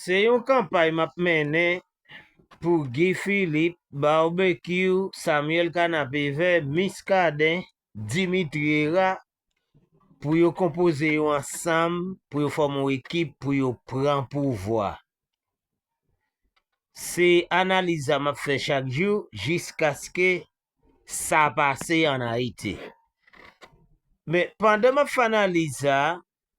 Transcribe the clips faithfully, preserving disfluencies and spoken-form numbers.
Se yon kanpay m ap mennen pou Guy Philippe, Barbecue, Samuel Kanapevè, Muscadin, Dimitri Hérard, pou yo konpoze yo ansanm, pou yo fòme yon ekip, pou yo pran pouvwa. Se analiz sa m ap fè chak jou, jiskaske sa pase ann Ayiti. Men, pandan m ap fè analiz sa,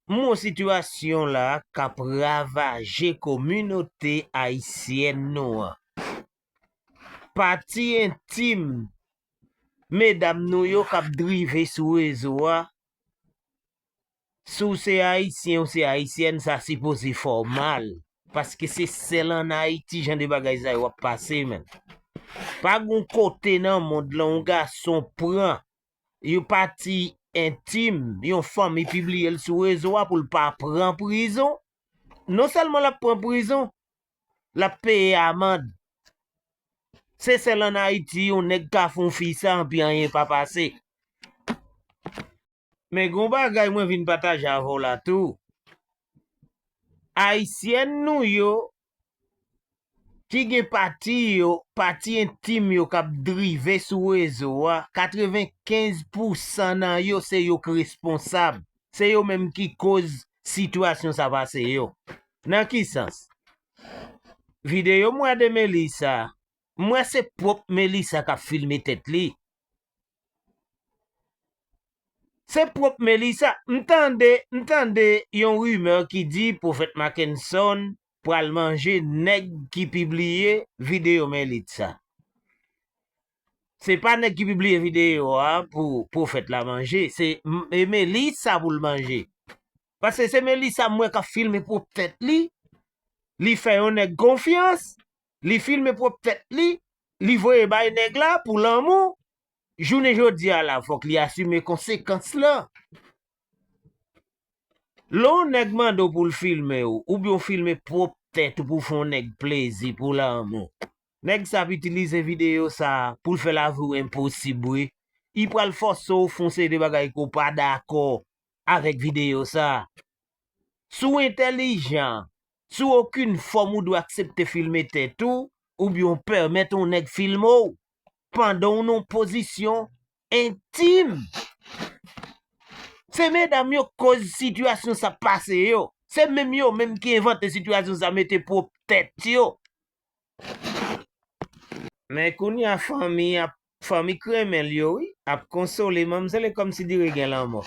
m wè yon sitiyasyon la k ap ravaje kominote ayisyèn nou an. Pati entim medam nou yo k ap drive sou rezo a, si w se ayisyen, ou se ayisyèn, sa sipoze fè w mal. Paske se sèl ann Ayiti jan de bagay sa yo ap pase, menn. Pa gon kote nan mond lan yon gason pran yon pati entim yon fanmi, pibliye l sou rezo a pou l pa pran prizon. Non sèlman l ap pran prizon, l ap peye amann. Se sèl ann Ayiti yon nèg ka fè yon fi sa, anpi anyen pa pase. Men gon bagay mwen vin pataje avè w la tou. Ayisyèn nou yo, ki gen pati yo, pati entim yo k ap drive sou rezo a, katrevenkenz pousan nan yo se yo k responsab. Se yo menm ki koz sitiyasyon sa pase yo. Nan ki sans? Videyo m wè de Melissa, m wè se pwòp Melissa k ap filme tèt li. Se pwòp Melissa. M tande, m tande yon rimè ki di Pwofèt Mackenson pral manje nèg ki pibliye videyo Melissa. Se pa nèg ki pibliye videyo a pou Pwofèt la manje, se M-, e Melissa pou l manje. Paske se Melissa m wè k ap filme pwòp tèt li, li fè yon nèg konfyans, li filme pwòp tèt li, li voye bay nèg la pou lanmou. Jounen jodi a la, fòk li asime konsekans lan. Lè yon nèg mande w pou l filme w, oubyen w filme pwòp tèt ou pou w fè yon nèg plezi pou lanmou, nèg sa ap itilize videyo sa a pou l fè lavi w enposib, wi. Li pral fòse w fè yon seri de bagay ke w pa dakò avèk videyo sa a. Si w entèlijan, si w okenn fòm ou dwe aksepte filme tèt ou, oubyen w pèmèt yon nèg filme w pandan w nan yon pozisyon entim. Se medam yo k koz sitiyasyon sa pase yo. Se menm yo menm ki envante sitiyasyon sa, mete pwòp tèt yo. Men kounye a, fanmi ap, fanmi k renmen l yo, wi, ap konsole manmzèl, e kòmsi dire gen lanmò.